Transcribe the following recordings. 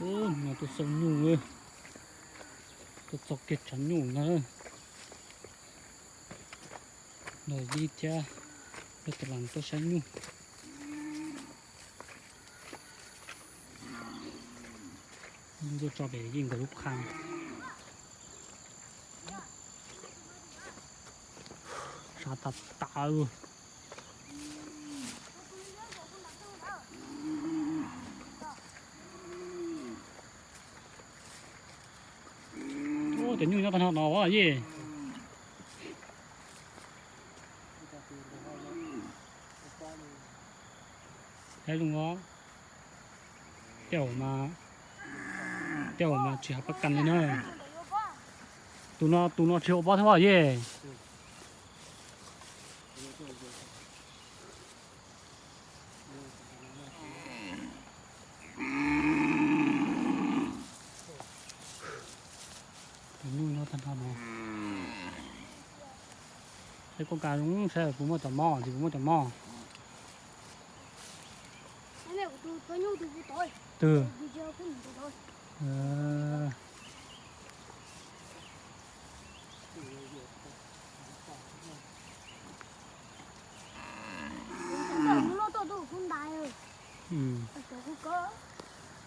No tuaj xauj nyuj, tuaj txog kiag tshav nyuj no. Nrog Yib thiab Yog Tus Las tuaj saib nyuj. Tuaj tso pem Yij nkawd lub qha. Sab tas tas li. Cov nyuj nyob tag nrho no Yij. Saib zoo os. Tej zaum mas, tej zaum mas tsis haum pab kas li na. Tus no, tus no tsis haum pab thiab Yij. Tus nyuj nyob tag nrho no. Saib koj kas zoo saib puas muaj cov mob, tsis puas muaj cov mob. Twg?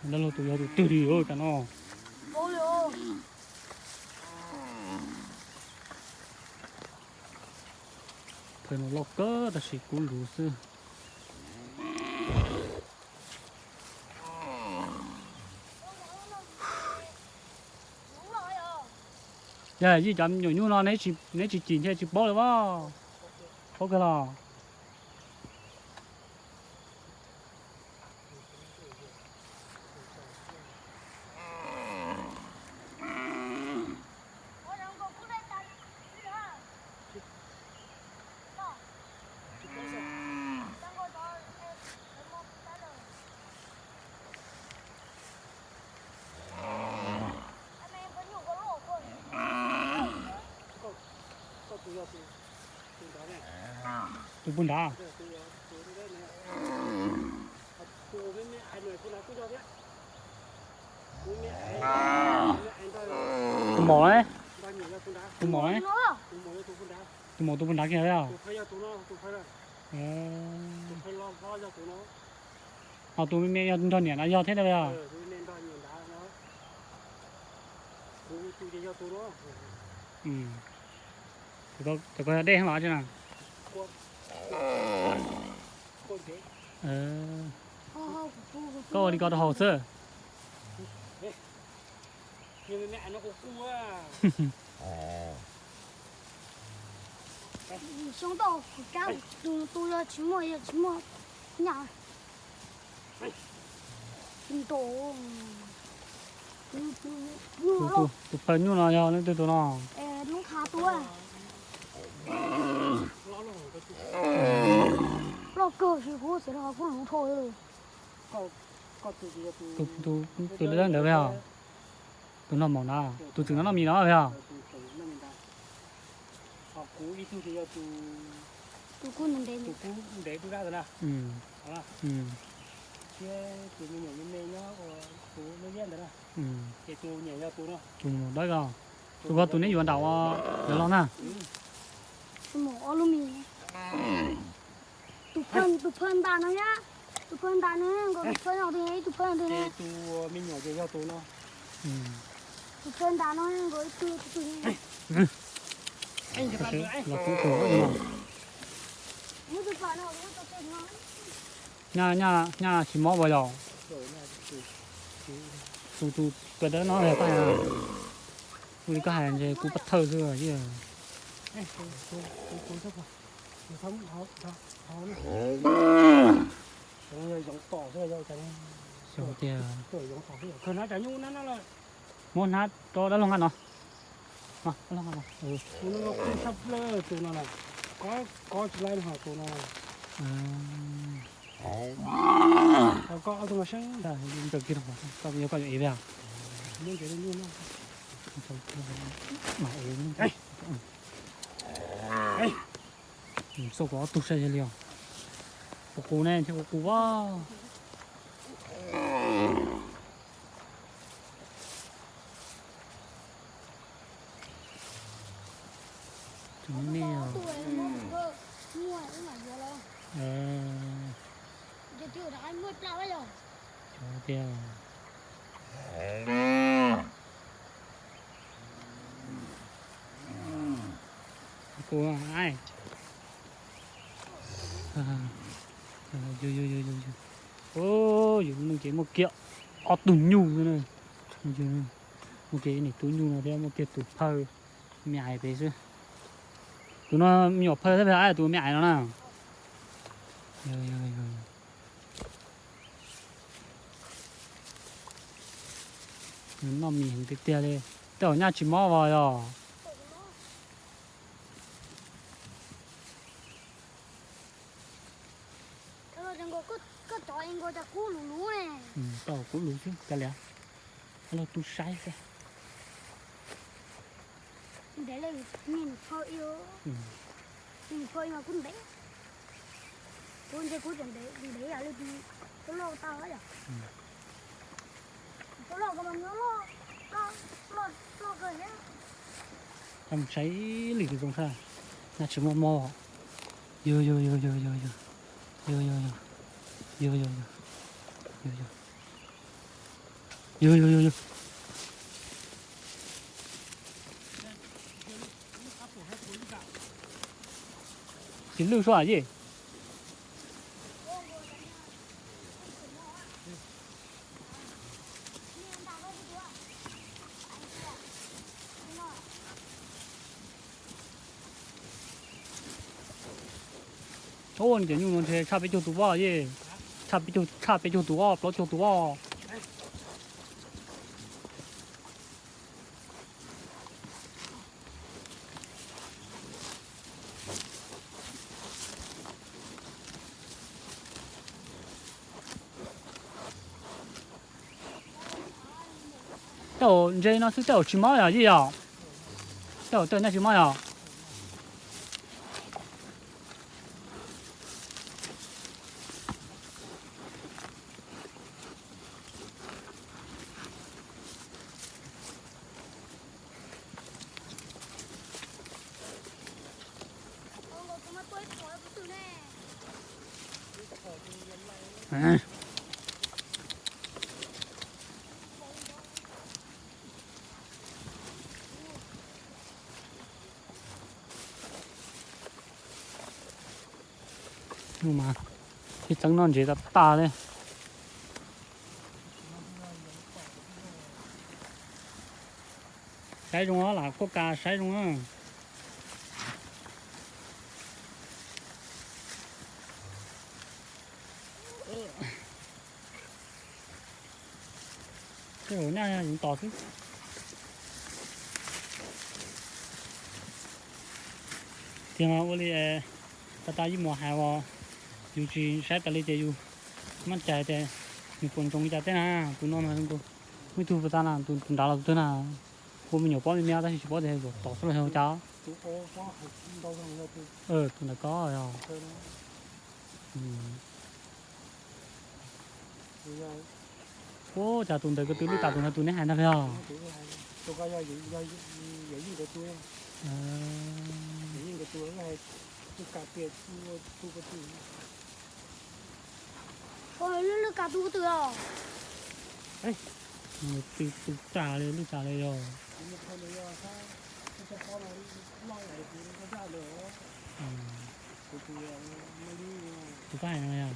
Dab laug tus yog tus twg li os cas no. Phaws no loj kawg tab sis kub luv xwb. Yog Yij cov nyuam nyuj no neb tsis cim ntshe tsis paub li as. Paub kawg los. Tus puag nrad. Tus maum, tus maum, tus maum tus puag nrad kiag. Ho tus me me yog nrog niam no yog thiab os. Cov ko yog dej los tsi na. Koj ua li ko rau haus xwb. Xyoo tau kuv cab tus tus yog tsis muaj, yog tsis muaj nyaj. Tus phaw nyuj no yog leej twg tus no? Lub qha tua. Loj kawg, kuv xav tias kuj luv dhau. Tus dab ntawd, tus noj maum na, tus txwm no noj mis no os. Tus kub ntev ntev dub dab ntawd na. Thiab tus me nyuam me me nyob ua tus me liab ntawd na. Ces tus niam yog tus no. Tus maum dawb os. Tus ko tus neb yuav nram ua lawv los na. Tus maum ob lub mis. Tus phaw, tus phaw ntam no thiab. Tus phaw ntam no nkaus, tus phaw no twg, ib tug phaw no twg ne? Tus me nyuam ces yog tus no. Tus phaw ntam no nkaus ib tug, tus twg ne? Los poob tuag no. Muab tus pam no, muab tus twg no? Nyaj, nyaj tsis mob puas yog? Tus, tus phaw dawb no koj hais, ua li koj hais ntshe kuv pab thawj xwb. Xyov tias, muab hnab rau dab laug nqa no. Dab laug nqa no. Tus no kuj sab plawg tus no na, kob tsis laib no tus no. Koj ob tug no seb. Koj yuav ev thiab? Xauj kuv ob tug saib li os. Qus qus ne, ntshe qus qus as. Nej os. Tias kuv, yus, yus mus ces muaj kiag ob tug nyuj, muaj kiag ib niag tub nyuj no thiab muaj kiag tus phawj me ais pem xwb. Tus no me nyuam phawj thiab, tus me ais no na. Noj mis heev tiag tiag li. Tej zaum nyaj tsis mob os yog. Koj cov kub lus lus ne. Tau kub lus xwb, kav liam. Los tu saib xwb. Ntev lawm, niag nws phau ib, niag nws phau ib mas kuj ntev. Kuv ntshe kuv tseem ntev, ntev yam li tus loj tau yom. Tus loj ko mas nws loj, loj, loj kawg thiab. Mus saib lwm tus zoo sab, nyaj tsis muaj mob. Yog, yog, yog, yog, yog, yog, yog, yog, yog, yog, yog, yog, yog, yog, yog, yog, yog. Tsis lwj suab yej. Ub, cov nyuj no ntshe tshaj peb caug tus voj yej. Tshaj peb caug, tshaj peb caug tus voj, plaub caug tus voj. Tej zaum ntshe no xwb, tej zaum tsis mob yom yej yom? Tej zaum tej zaum nyaj tsis mob yom? Hnub mas sib txeeb noj ntsev tas tas li. Saib zoo lam kuaj kas saib zoo. Tej zaum nyaj yeej tos xwb. Tiag mas ua li tas tas yij muam hais uas yus tsis saib tas li ces yus maj cai tias nws puas ntsoov li cas teb na. Tus no mas muaj ib tug pas tas na, tus nrad los tus twg na, ua me nyuam pob me me tab sis tsis paub tias yuav tos xwb los yog cas. Tus ntawd ko yog. Ua cas tus ntawd ko tw lwj tas tus ntawd tus neb hais ntag los? Lwj, lwj kas tu twg os? Tw tu tas li lwj tas li yog. Tus koj hais no yog?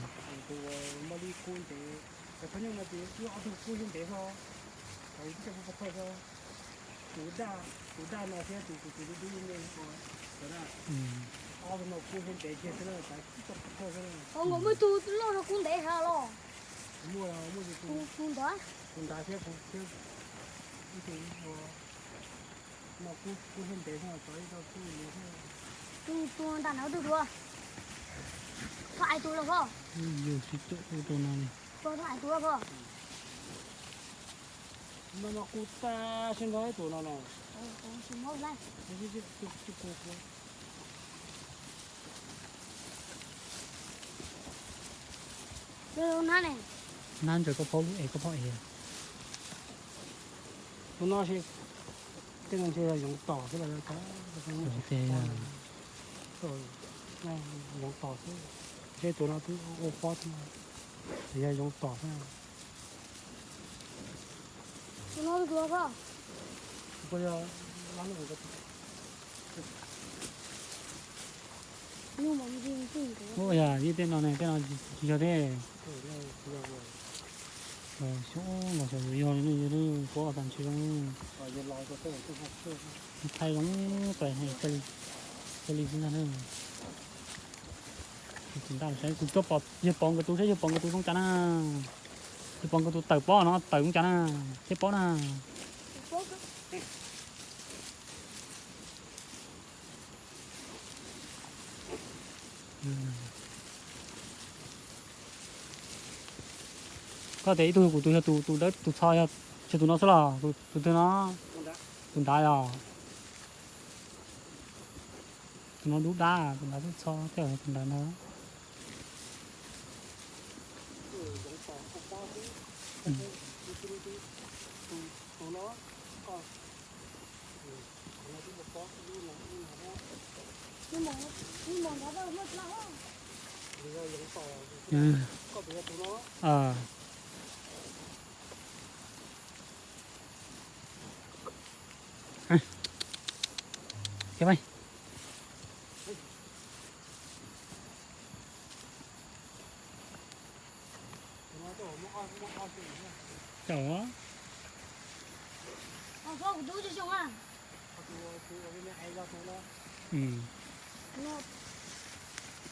Tus daj no thiab tus tus tus dub dub ne, ob tug no kub thiab ntev kiag xwb na, tab sis tsis tau pov thawj xwb na. Ho nkaus muaj ib tug loj no kub ntev heev los? Muaj, muaj tus, tus ntawd, tus ntawd thiab kuv thiab ib tug no kub, kub thiab ntev xwb, tov ib tug kub ntev xwb. Tus, tus nram no tus dua, thov ais tus los pog. Yus tsis tuaj ua tus no li. Pog thov ais tus los pog. No mas kub tag sib nrog ib tus no na. Nab ntsaws koj phob lub es koj phob es. Tus no ces Tej no ntshe yog yoov tom xwb los yog cas, yoov tom xwb, seb tus no twb ua pob thiab, yog yoov tom xwb. Ua yog ib tej no ne, tej no tsis yog thiab. Xyov los xyov yog li ne, yog li pob tas ntshe zoo. Thaij zoo pais, cia li xwb ntag na. Kuv coj pom, yawg pom nkawd tus saib, yawg pom nkawd tus zoo cas na. Yawg pom nkawd tus tawm pob no, tawm zoo cas na, thiab pob na. Koj tias ib tug, kuv tus yog tus, tus dawb tus txho yog, yog tus no xwb los? Tus twg no? Tus nrad yog? Tus no dub dab, tus nrad twb txho thiab, tus nrad no.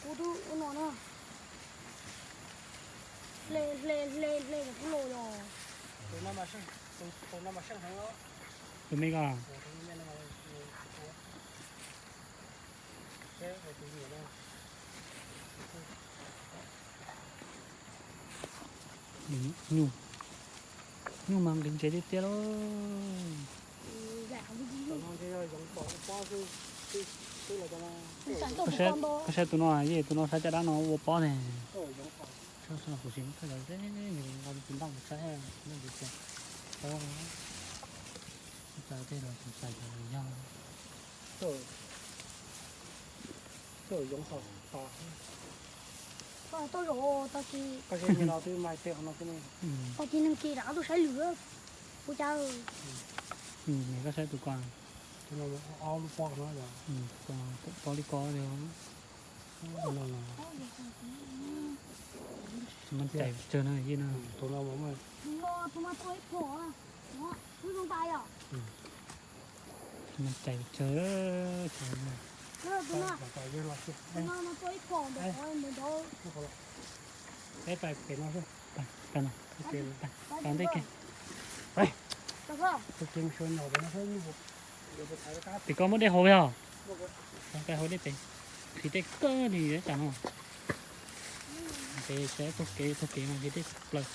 Kuv twb ua no na. Hle, hle, hle, hle kuv los yog. Tus me ko. Nyuj, nyuj mas nqis ntses tiag tiag lauj. Koj saib tus no, yog tus no saib caj dab no ua pob ne. Kuv sim thaij los, nqa tus ntaj mus saib, ntaj mus saib, yog. Tag kis neeg kis rov qab tuaj saib lwm ua cas. Koj saib tus ko, pob li ko. Tsis muaj cai tsawg na, yej na. Tsis muaj cai tsawg. Peb pais pem no, pais ntej kiag. Tim koj muab dej haus yog? Pais haus dej pem, qhib dej kawg li tam no. Pem saib taug kev, taug kev mas qhib dej plaws.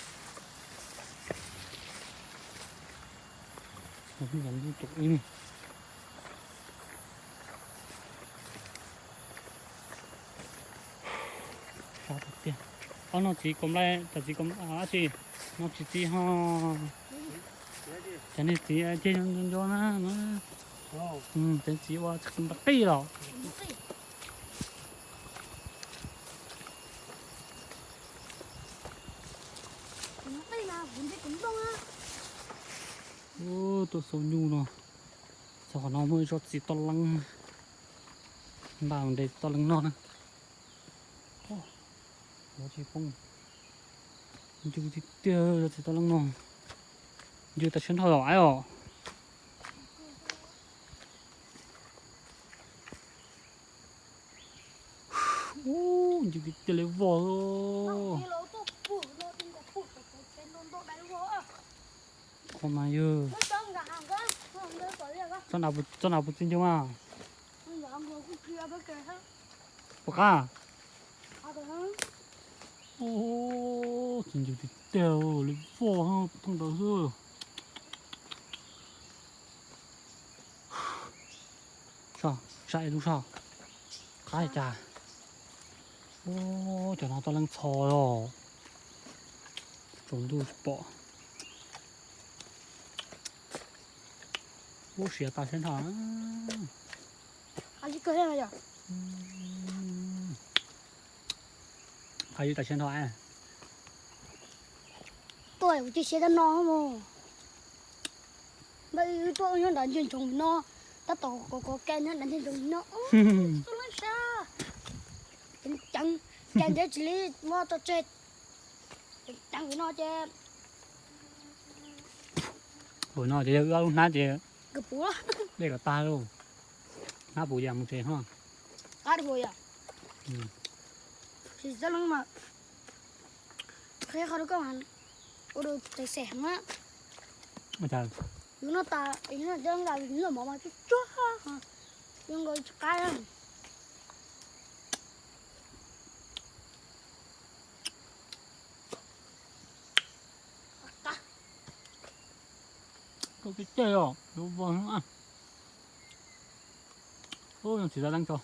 Sab tiag tiag. Ob no txiv kaus nplai, cov txiv kaus, dab tsi, no tsis txiv ho. Cov niag txiv ceg nco nco na. Cov txiv ua tsis npaj qij los. Ub, tuaj xau nyuj no. Txog qhov no muaj ib tsob txiv toj leeb, npaj ntes toj leeb noj na. Ua tsis poob, ncw tiag tiag txiv toj leeb no, ncw tas siab nrho os. Ub, ncw tiag tiag li vog. Qhov mas yog txoj nram puas txiv ncw mas. Puas qab? Ub, txiv ncw tiag tiag li vog thooj ntawd xwb. Sab, sab ib lub sab. Qab li cas? Ub, cov no toj leeb txho los. Tsaus ntuj tsis pom. Ub, siav tas siab nrho. Qab zib kawg thiab yom. Qab zib tas siab nrho. Tuaj kuv cia siab tab no mus. Npaj wb tuaj nyob nrad ntsia ntsoov no, tab tom kov kov ke nyob nrad ntsia ntsoov no. Tuaj lab sab, ceev ceev, ke ntiav tsis li, muab tso tseg. Ceev ceev no ces, ua no ces yog wb ob lub hnab ces dej los tag lauj. Hnab puv ces mus tsev ho. Qab dua yom. Tsis txawj leej mas, qhia qhov rau koj mas ua rau txawv xev heev na. Yus noj tas, yus noj cov nqa yus noj mov mas tsuag tsuag, yus nkaus tsis qab. Koj tib ceg os, ua tsis tau leej tso.